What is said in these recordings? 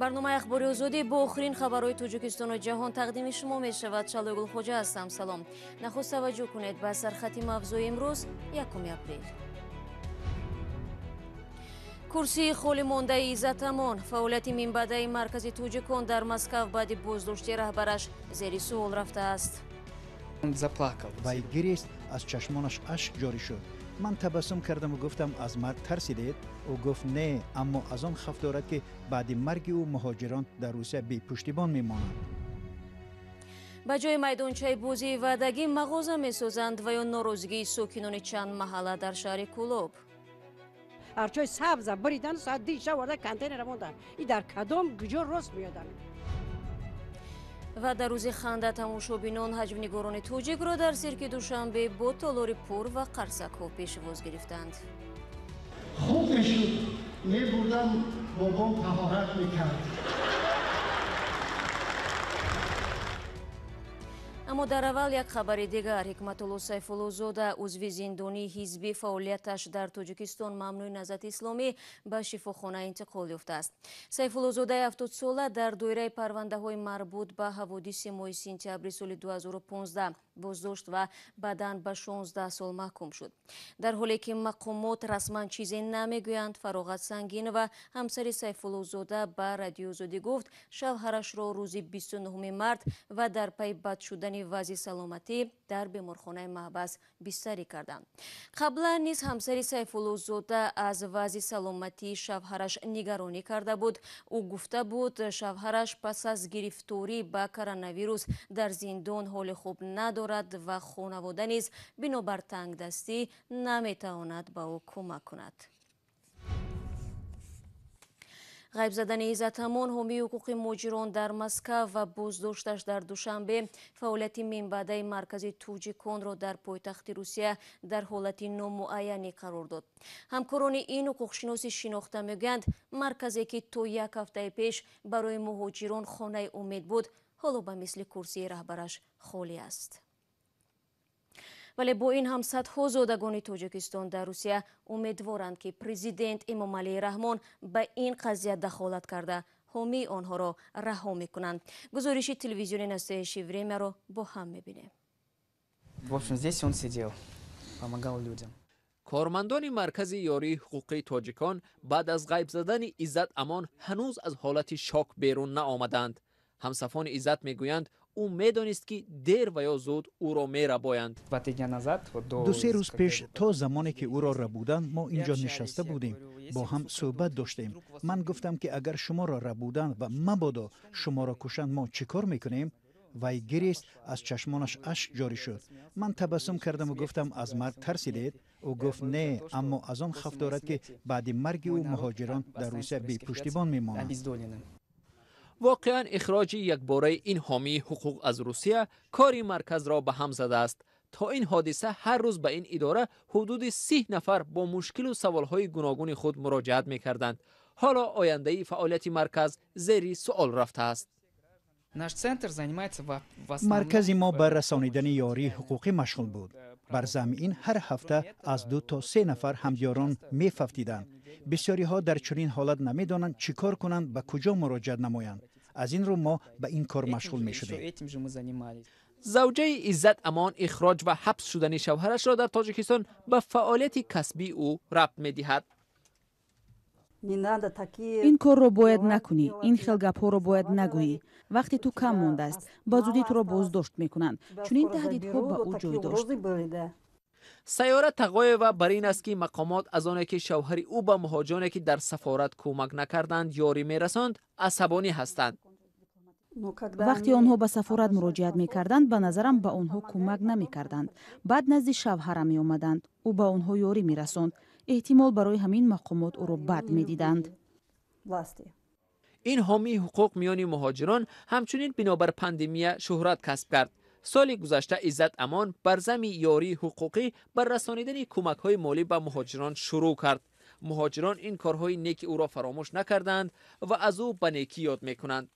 Барномаи Ахбори Озодӣ бо охирин хабарҳои Тоҷикистону ҷаҳон тақдими шумо мешавад. Шалои Гулхоҷа ҳастам. Салом. Нахуст таваҷҷӯҳ кунед ба сархати мавзӯи имрӯз, 1 апрел. Курсии холӣ мондаи Иззат Амон, фаъолияти минбаъдаи маркази тоҷикон дар Москав баъди боздошти раҳбараш зери суол рафтааст. Вай гирист, аз чашмонаш ашк ҷорӣ шуд. Ман табассум кардаму гуфтам: аз марг тарсидед? Ӯ гуфт: не, аммо аз он хавф дорад, ки баъди марги ӯ муҳоҷирон дар Русия бепуштибон мемонанд. Ба ҷои майдончаи бозии ваъдагӣ мағоза месозанд ва ё норозигии сокинони чанд маҳалла дар шаҳри Кӯлоб. Арчои сабза буридан, соат 2 шаб оварда контейнера мондан. И дар кадом куҷо рост меояд? Ва дар рӯзи ханда тамошобинон ҳаҷвнигорони тоҷикро дар сирки Душанбе бо толори пур ва қарсакҳо пешвоз гирифтанд. Хуб мешуд, мебурдам, бобом таҳорат мекард. Аммо дар аввал як хабари дигар. Ҳикматулло Сайфуллозода, узви зиндонии ҳизбӣ, фаъолияташ дар Тоҷикистон мамнӯи Наҳзати Исломӣ, ба шифохона интиқол ёфтааст. Сайфуллозодаи 70сола дар доираи парвандаҳои марбут ба ҳаводиси моҳи сентябри соли 2015 боздошт ва баъдан ба 16 сол маҳкум шуд. Дар ҳоле ки мақомот расман чизе намегӯянд, Фароғат Сангинова, ҳамсари Сайфуллозода, ба Радиои Озодӣ гуфт, шавҳарашро рӯзи 29 март ва дар пайи бад шудани вазъи саломатӣ дар беморхонаи маҳбас бистарӣ карданд. Қаблан низ ҳамсари Сайфуллозода аз вазъи саломатии шавҳараш нигаронӣ карда буд. Ӯ гуфта буд, шавҳараш пас аз гирифторӣ ба коронавирус дар зиндон ҳоли хуб надорад ва хонавода низ бинобар тангдастӣ наметавонад ба ӯ кӯмак кунад. Ғайб задани Иззат Амон, ҳомии ҳуқуқи муҳоҷирон дар Москав, ва боздошташ дар Душанбе фаъолияти минбаъдаи маркази тоҷиконро дар пойтахти Русия дар ҳолати номуайянӣ қарор дод. Ҳамкорони ин ҳуқуқшиноси шинохта мегӯянд, марказе ки то як ҳафтаи пеш барои муҳоҷирон хонаи умед буд, ҳоло ба мисли курсии раҳбараш холӣ аст. Вале бо ин ҳам садҳо зодагони Тоҷикистон дар Русия умедворанд, ки президент Эмомалӣ Раҳмон ба ин қазия дахолат карда, ҳомии онҳоро раҳо мекунанд. Гузориши телевизиони Настоящее Времяро бо ҳам мебинем. В общем, здесь он сидел, помогал людям. Кормандони маркази ёрии ҳуқуқии тоҷикон баъд аз ғайб задани Иззат Амон ҳанӯз аз ҳолати шок берун наомаданд. Ҳамсафони Иззат мегӯянд, ӯ медонист, ки дер ва ё зуд ӯро мерабоянд. 2-се рӯз пеш, то замоне ки ӯро рабуданд, мо инҷо нишаста будем, бо ҳам суҳбат доштем. Ман гуфтам, ки агар шуморо рабуданд ва мабодо шуморо кушанд, мо чӣ кор мекунем? Вай гирист, аз чашмонаш ашк ҷорӣ шуд. Ман табассум кардаму гуфтам: аз марг тарсидед? Ӯ гуфт: не, аммо аз он хавф дорад, ки баъди марги ӯ муҳоҷирон дар Русия бепуштибон мемонанд. Воқеан, ихроҷи якбораи ин ҳомии ҳуқуқ аз Русия кори марказро ба ҳам задааст. То ин ҳодиса ҳар рӯз ба ин идора ҳудуди 30 нафар бо мушкилу саволҳои гуногуни худ муроҷиат мекарданд. Ҳоло ояндаи фаъолияти марказ зери суол рафтааст. Маркази мо ба расонидани ёрии ҳуқуқӣ машғул буд. Бар замми ин ҳар ҳафта аз 2 то 3 нафар ҳамдиёрон мефавтиданд. Бисёриҳо дар чунин ҳолат намедонанд, чӣ кор кунанд, ба куҷо муроҷиат намоянд. Аз ин рӯ мо ба ин кор машғул мешудем. Завҷаи Иззат Амон ихроҷ ва ҳабс шудани шавҳарашро дар Тоҷикистон ба фаъолияти касбии ӯ рабт медиҳад. Ин корро бояд накунӣ, ин хел гапҳоро бояд нагӯӣ, вақте ту кам мондааст, ба зудӣ туро боздошт мекунанд. Чунин таҳдидҳо ба ӯ ҷой дошт. Сайёра Тағоева бар ин аст, ки мақомот аз оне ки шавҳари ӯ ба муҳоҷироне, ки дар сафорат кӯмак накарданд, ёрӣ мерасонд, асабонӣ ҳастанд. Вақте онҳо ба сафорат муроҷиат мекарданд, ба назарам, ба онҳо кӯмак намекарданд. Баъд назди шавҳарам меомаданд, ӯ ба онҳо ёрӣ мерасонд. Эҳтимол, барои ҳамин мақомот ӯро бад медиданд. Ин ҳомии ҳуқуқ миёни муҳоҷирон ҳамчунин бинобар пандемия шӯҳрат касб кард. Соли гузашта Иззат Амон бар замми ёрии ҳуқуқӣ бар расонидани кӯмакҳои молӣ ба муҳоҷирон шурӯъ кард. Муҳоҷирон ин корҳои неки ӯро фаромӯш накарданд ва аз ӯ ба некӣ ёд мекунанд.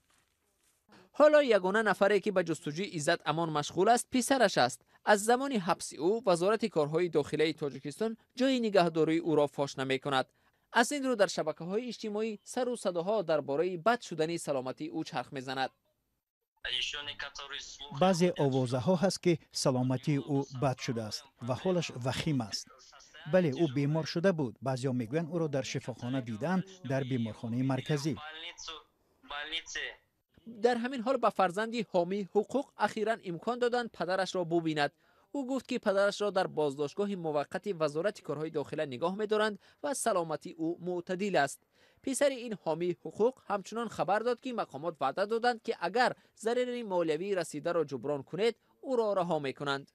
Ҳоло ягона нафаре, ки ба ҷустуҷӯи Иззат Амон машғул аст, писараш аст. Аз замони ҳабси ӯ Вазорати корҳои дохилаи Тоҷикистон ҷои нигаҳдории ӯро фош намекунад. Аз ин рӯ дар шабакаҳои иҷтимоӣ сару садоҳо дар бораи бад шудани саломатии ӯ чарх мезанад. Баъзе овозаҳо ҳаст, ки саломатии ӯ бад шудааст ва ҳолаш вахим аст. Бале, ӯ бемор шуда буд. Баъзеҳо мегӯянд, ӯро дар шифохона дидаанд, дар беморхонаи марказӣ. Дар ҳамин ҳол ба фарзанди ҳомии ҳуқуқ ахиран имкон доданд падарашро бубинад. Ӯ гуфт, ки падарашро дар боздоштгоҳи муваққати Вазорати корҳои дохила нигоҳ медоранд ва саломатии ӯ мӯътадил аст. Писари ин ҳомии ҳуқуқ ҳамчунон хабар дод, ки мақомот ваъда доданд, ки агар зарари молиявии расидаро ҷуброн кунед, ӯро раҳо мекунанд.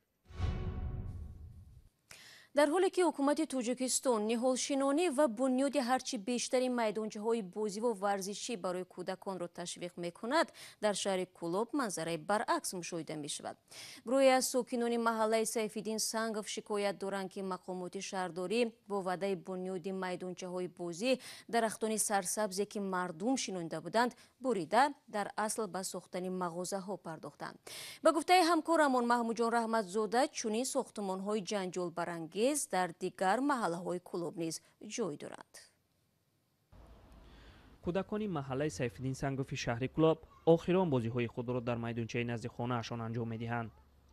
Дар ҳоле ки ҳукумати Тоҷикистон ниҳолшинонӣ ва бунёди ҳарчи бештари майдончаҳои бозиву варзишӣ барои кӯдаконро ташвиқ мекунад, дар шаҳри Кӯлоб манзараи баръакс мушоҳида мешавад. Гурӯҳе аз сокинони маҳаллаи Сайфиддин Сангов шикоят доранд, ки мақомоти шаҳрдорӣ бо ваъдаи бунёди майдончаҳои бозӣ дарахтони сарсабзе, ки мардум шинонида буданд, бурида, дар асл ба сохтани мағозаҳо пардохтанд. Ба гуфтаи ҳамкорамон Маҳмудҷон Раҳматзода, чунин сохтумонҳои ҷанҷолбарангез дар дигар маҳаллаҳои Кӯлоб низ ҷой доранд. Кӯдакони маҳаллаи Сайфиддин Сангови шаҳри Кӯлоб охирон бозиҳои худро дар майдончаи назди хонаашон анҷом медиҳанд.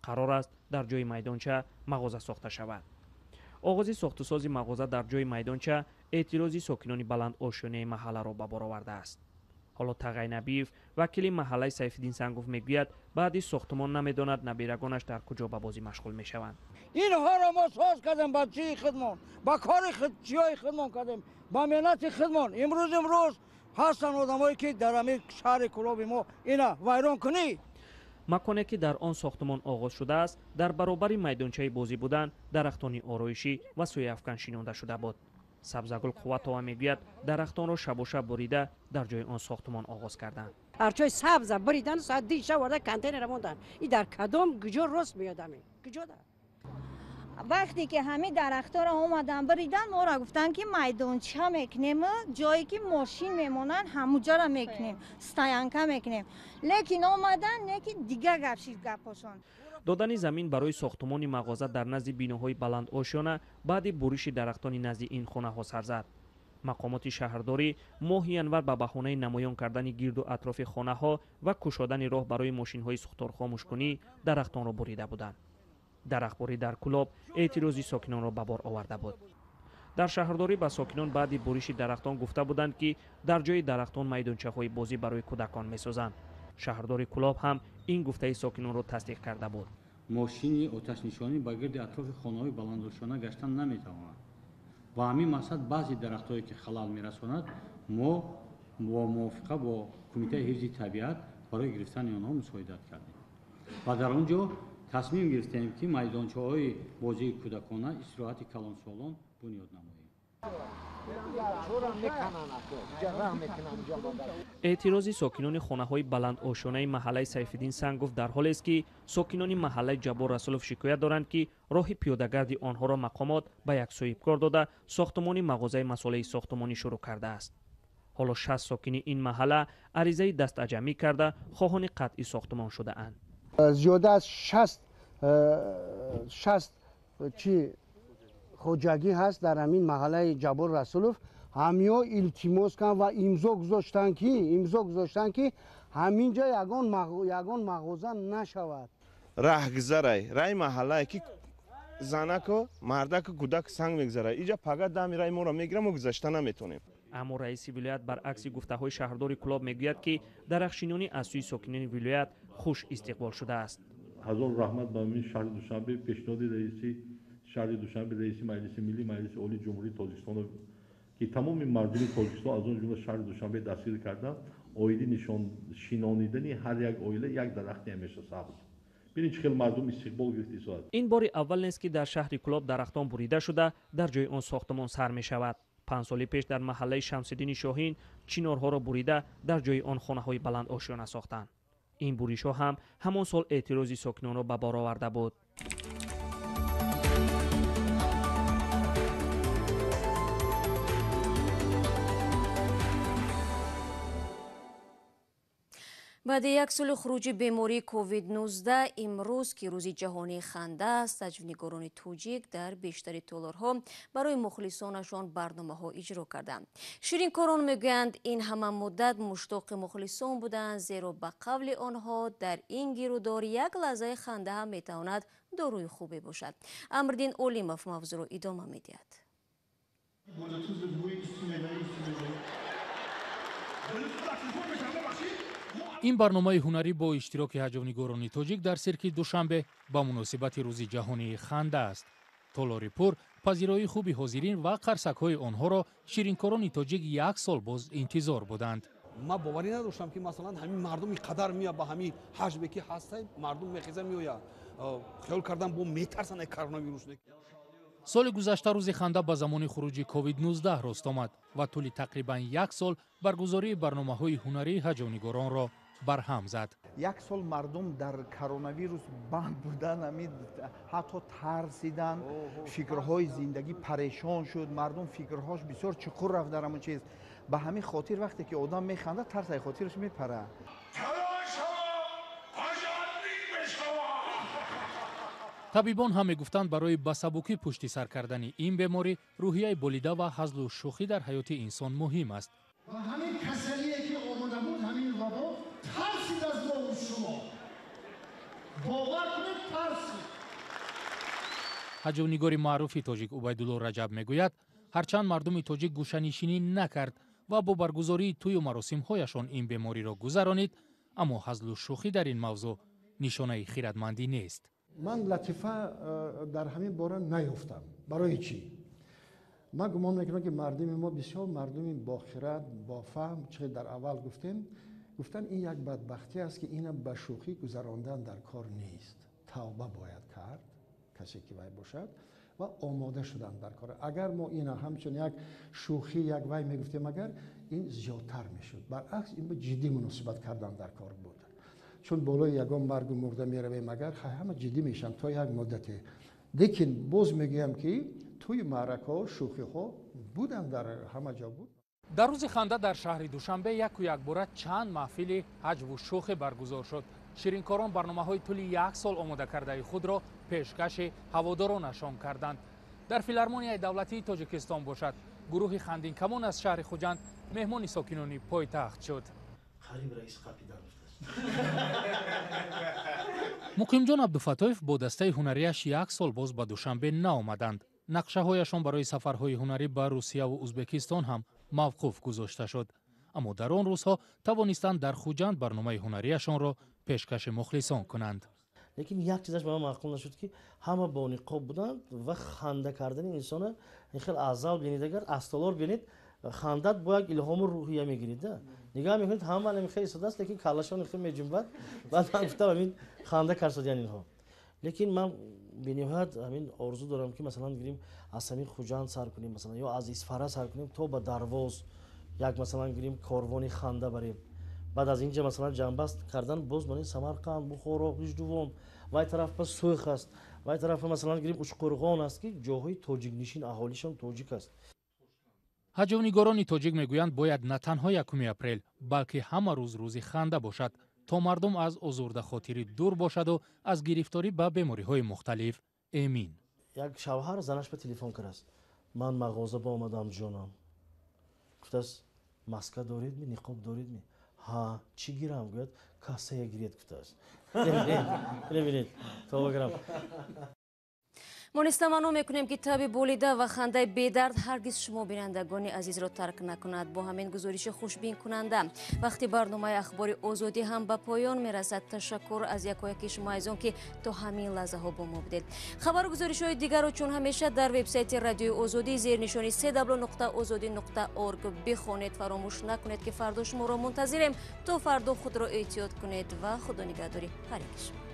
Қарор аст, дар ҷои майдонча мағоза сохта шавад. Оғози сохтусози мағоза дар ҷои майдонча эътирози сокинони баландошёнаи маҳалларо ба бор овардааст. Ҳоло Тағай Набиев, вакили маҳаллаи Сайфиддин Сангов, мегӯяд, баъди сохтумон намедонад набирагонаш дар куҷо ба бозӣ машғул мешаванд. Инҳоро мо соз кардем ба чии худмон, ба кори чиҳои худмон кардем, ба меҳнати худмон. Имрӯз ҳастанд одамое, ки дар ҳамин шаҳри Кӯлоби мо ина вайрон кунӣ. Маконе, ки дар он сохтумон оғоз шудааст, дар баробари майдончаи бозӣ будан дарахтони ороишӣ ва сӯяафкан шинонда шуда буд. Сабзагул Қувватова мегӯяд, дарахтонро шабу шаб бурида, дар ҷои он сохтумон оғоз карданд. Арчаи сабза буридан, соат 2 шаб оварда контейнера монданд. И дар кадом куҷо рост меояд ҳамин? Куҷо да? Вақте ки ҳамин дарахтҳоро омадан буридан, моро гуфтанд, ки майдонча мекунем, ҷое ки мошин мемонанд, ҳамуҷоро мекунем, стоянка мекунем. Лекин омадан, неки дигар гап шид гапошон. Додани замин барои сохтумони мағоза дар назди биноҳои баландошёна баъди буриши дарахтони назди ин хонаҳо сар зад. Мақомоти шаҳрдорӣ моҳи январ ба баҳонаи намоён кардани гирду атрофи хонаҳо ва кушодани роҳ барои мошинҳои сӯхторхомӯшкунӣ дарахтонро бурида буданд. Дарахтбурӣ дар Кӯлоб эътирози сокинонро ба бор оварда буд. Дар шаҳрдорӣ ба сокинон баъди буриши дарахтон гуфта буданд, ки дар ҷои дарахтон майдончаҳои бозӣ барои кӯдакон месозанд. Шаҳрдори Кӯлоб ҳам ин гуфтаи сокинонро тасдиқ карда буд. Мошини оташнишонӣ ба гирди атрофи хонаҳои баландошёна гаштан наметавонад. Ба ҳамин мақсад баъзе дарахтҳое, ки халал мерасонад, мо бо мувофиқа бо Кумитаи ҳифзи табиат барои гирифтани онҳо мусоидат кардем ва дар он ҷо тасмим гирифтем, ки майдончаҳои бозии кӯдакона, истироҳати калонсолон бунёд намоем. Эътирози сокинони хонаҳои баландошёнаи маҳаллаи Сайфиддин Сангов дар ҳолест, ки сокинони маҳаллаи Ҷаббор Расулов шикоят доранд, ки роҳи пиёдагарди онҳоро мақомот ба як соҳибкор дода, сохтумони мағозаи масолеҳи сохтумонӣ шурӯъ кардааст. Ҳоло 60 сокини ин маҳалла аризаи дастаҷамӣ карда, хоҳони қатъи сохтумон шудаанд. Зиёда аз 60 чи хоҷагӣ ҳаст дар ҳамин маҳаллаи Ҷаббор Расулов, ҳамиҳо илтимос карданд ва имзо гузоштанд, ки ҳамин ҷо ягон мағоза нашавад. Раҳгузарай, раи маҳаллае, ки занаку мардаку кӯдак санг мегузарад. Иҷа пага дами раи моро мегирам, мо гузашта наметонем. Аммо раиси вилоят баръакси гуфтаҳои шаҳрдори Кӯлоб мегӯяд, ки дарахтшинонӣ аз сӯи сокинони вилоят хуш истиқбол шудааст. Ҳазор раҳмат ба ҳамин шаҳри Душанбе, пешниҳоди раиси шаҳри Душанбе, раиси Маҷлиси Миллӣ, Маҷлиси Олии Ҷумҳурии Тоҷикистон, ки тамоми мардуми Тоҷикистон, аз он ҷумла шаҳри Душанбе дастгир карданд, оиди шинонидани ҳар як оила як дарахти ҳамеша сабз. Бинед, чӣ хел мардум истиқбол гирифта истодааст. Ин бори аввал нест, ки дар шаҳри Кӯлоб дарахтон бурида шуда, дар ҷои он сохтумон сар мешавад. 5 соли пеш дар маҳаллаи Шамсиддини Шоҳин чинорҳоро бурида, дар ҷои он хонаҳои баландошёна сохтанд. Ин буришҳо ҳам ҳамон сол эътирози сокинонро ба бор оварда буд. Баъди як соли хуруҷи бемории COVID-19 имрӯз, ки рӯзи ҷаҳонии ханда аст, ҳаҷвнигорони тоҷик дар бештари толорҳо барои мухлисонашон барномаҳо иҷро карданд. Ширинкорон мегӯянд, ин ҳама муддат муштоқи мухлисон буданд, зеро ба қавли онҳо дар ин гирудор як лаҳзаи ханда ҳам метавонад доруи хубе бошад. Амриддин Олимов мавзӯъро идома медиҳад. Ин барномаи ҳунарӣ бо иштироки ҳаҷвнигорони тоҷик дар сирки Душанбе ба муносибати рӯзи ҷаҳонии ханда аст. Толори пур, пазироии хуби ҳозирин ва қарсакҳои онҳоро ширинкорони тоҷик як сол боз интизор буданд. Ман боварӣ надоштам, ки масалан ҳамин мардум ин қадар меояд, ба ҳамин ҳаҷме ки ҳаста мардум мехеза меояд. Хаёл кардам бо метарсанд ай коронавирус. Соли гузашта рӯзи ханда ба замони хуруҷи COVID-19 рост омад ва тӯли тақрибан як сол баргузории барномаҳои ҳунарии ҳаҷвнигоронро барҳам зад. Як сол мардум дар коронавирус банд будан, ҳатто тарсидан, фикрҳои зиндагӣ парешон шуд, мардум фикрҳош бисёр чуқур рафт дар ҳамон чиз. Ба ҳамин хотир вақте ки одам механда, тарс ай хотираш мепарад. Табибон ҳам мегуфтанд, барои ба сабукӣ пушти сар кардани ин беморӣ рӯҳияи болида ва ҳазлу шӯхӣ дар ҳаёти инсон муҳим аст. Ва ҳамин касалие ки омода буд, ҳамин вабо тарсид аз мову шумо. Бовар кунед, тарсид. Ҳаҷвнигори маъруфи тоҷик Убайдулло Раҷаб мегӯяд, ҳарчанд мардуми тоҷик гӯшанишинӣ накард ва бо баргузории тӯю маросимҳояшон ин бемориро гузаронид, аммо ҳазлу шӯхӣ дар ин мавзӯъ нишонаи хиратмандӣ нест. Ман латифа дар ҳамин бора наёфтам. Барои чӣ? Ман гумон мекунам, ки мардуми мо бисёр мардуми бохират, бофаҳм, чӣ дар аввал гуфтем, гуфтан ин як бадбахтӣ аст, ки ина ба шӯхӣ гузарондан дар кор нест. Тавба бояд кард, касе ки вай бошад, ва омода шудан дар кор. Агар мо ина ҳамчун як шӯхӣ, як вай мегуфтем, агар ин зиёдтар мешуд. Баръакс, ин ба ҷиддӣ муносибат кардан дар кор буд. Чун болои ягон маргу мурда меравем, агар ҳама ҷиддӣ мешаванд то як муддате. Лекин боз мегӯям, ки тӯи маъракаҳо, шӯхиҳо буданд, дар ҳама ҷо буд. Дар рӯзи ханда дар шаҳри Душанбе яку якбора чанд маҳфили ҳаҷву шӯхӣ баргузор шуд. Ширинкорон барномаҳои тӯли як сол омода кардаи худро пешкаши ҳаводоронашон карданд. Дар филармонияи давлатии Тоҷикистон бошад, гурӯҳи хандинкамон аз шаҳри Хуҷанд меҳмони сокинони пойтахт шуд. Қариб раис қапидан. Муқимҷон Абдуфаттоев бо дастаи ҳунарияш як сол боз ба Душанбе наомаданд. Нақшаҳояшон барои сафарҳои ҳунарӣ ба Русияву Узбекистон ҳам мавқуф гузошта шуд. Аммо дар он рӯзҳо тавонистанд дар Хуҷанд барномаи ҳунарияшонро пешкаши мухлисон кунанд. Лекин як чизаш ба ман маъқул нашуд, ки ҳама бо ниқоб буданд ва ханда кардани инсона ин хел азал бинед, агар аз толор бинед, хандат бо як илҳому рӯҳия мегирид. Нигаҳ мекунед, ҳама намихел истодааст, лекин каллашон хел меҷунбад. Баъд ман гуфтам, ҳамин ханда карсодиян инҳо. Лекин ман бениҳоят ҳамин орзу дорам, ки масалан гирим аз ҳамин Хуҷанд сар кунем, масалан ё аз Исфара сар кунем то ба Дарвоз, як масалан гирим корвони ханда барем. Баъд аз инҷа масалан ҷамъбаст кардан боз манин Самарқанд, Бухоро, Ғиждувон, вай тараф ба Сӯх аст, вай тараф масалан гирим Учқурғон аст, ки ҷоҳои тоҷикнишин, аҳолишон тоҷик аст. Ҳаҷвнигорони тоҷик мегӯянд, бояд на танҳо 1 апрел, балки ҳама рӯз рӯзи ханда бошад, то мардум аз озурдахотирӣ дур бошаду аз гирифторӣ ба бемориҳои мухталиф эмин. Як шавҳар занаш ба телефон кардааст: ман мағоза ба омадам, ҷонам. Гуфтааст: маска доред ми, ниқоб доред ми? Ҳа, чӣ гирам? Гӯяд: кассая гиред, гуфтааст. Бинед, тоба гирам. Мо низ таманно мекунем, ки таби болида ва хандаи бедард ҳаргиз шумо бинандагони азизро тарк накунад. Бо ҳамин гузориши хушбинкунанда вақти барномаи Ахбори Озодӣ ҳам ба поён мерасад. Ташаккур аз якояки шумо азизон, ки то ҳамин лаҳзаҳо бо мо будед. Хабару гузоришҳои дигарро чун ҳамеша дар вебсайти Радиои Озодӣ зернишони www.ozodi.org бихонед. Фаромӯш накунед, ки фардо шуморо мунтазирем. То фардо худро эҳтиёт кунед ва худо нигаҳдори ҳар яки шумо.